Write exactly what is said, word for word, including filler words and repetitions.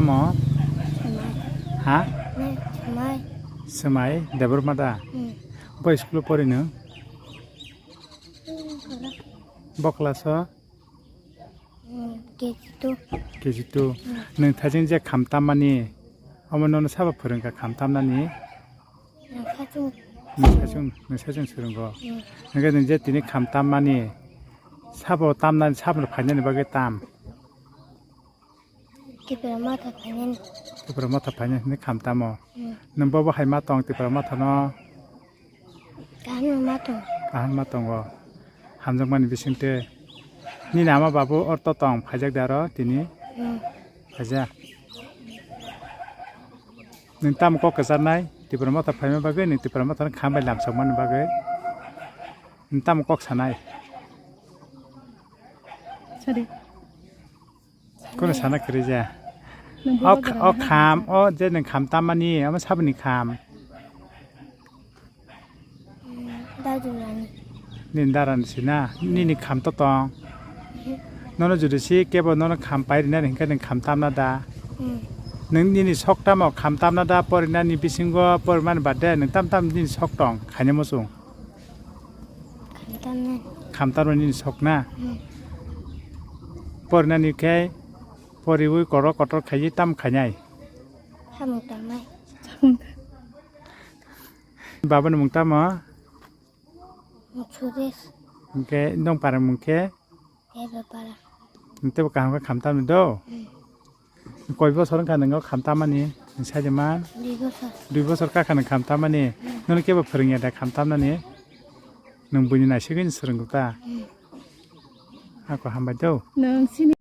Mo? Swmai. Ha? Ne, swmai. Swmai, Debbarma da? Hmm. Bo school o pori nwng? Hmm, Bo class o? Hmm, K G two. K G two. Hmm. Nwng thajeng je kham tammani, omo nono sabo phwrwngkha kham tamnani? Nwng thajeng. Nwng thajeng, nwng thajeng swrwngo. Hmm. Hwnkhe nwng je tini kham tammani, sabo tamnani, sabo phainani bagwi tam? Tipra Motha phainani. Tipra Motha phainani hinwi kham tamo. Hmm. Nwng bobo hai ma tong Tipra Motha no? Kaham no ma tong. Kaham ma tongo. Hamjakmani bisingtwi. Nini ama babu orto tong phaijak de aro tini? Hmm. Phaijak. Nwng tamo kok kwcharnai Tipra Motha phaima bagwi, nwng Tipra Motha no kham bai lamsokmani bagwi? Nwng tamo kok sanai? Sorry. Kono sana kwrwi ja. Nwng O, bubagra o na? Kham, o je nwng kham tammani, omo saboni kham? Dadurani. Nini darani sina, nini kham to tong. Mhm. Nono jodi si kebo nono kham pai rina hinkhe nwng kham tamna da? Hmm. Nwng nini sok tamo kham tamna da, porinani bisingo porimani bade nwng tam tam nini sok tong, khaina muchung? Khamtamnani. Khamtamnani sok na? Hmm. Porinani khe poriwi kotor kotor khaiwi tam khainai? Samung tangnai. Babani mung tamo? Suresh. Hwnkhe nong para mung khe? Tebo para. Tebo kaham khe khamtamni do? Hmm. Koi bosor wngkha nwngo khamtamani? Nwng sai de man? Dui bosor. Dui bosor kakha nwng khamtamani? Hmm. Nono kebo phwrwngya da khamtamnani? Nwng buini naisingwini swrwngkha ta? Hmm. Ako hambai do. Nwng sini.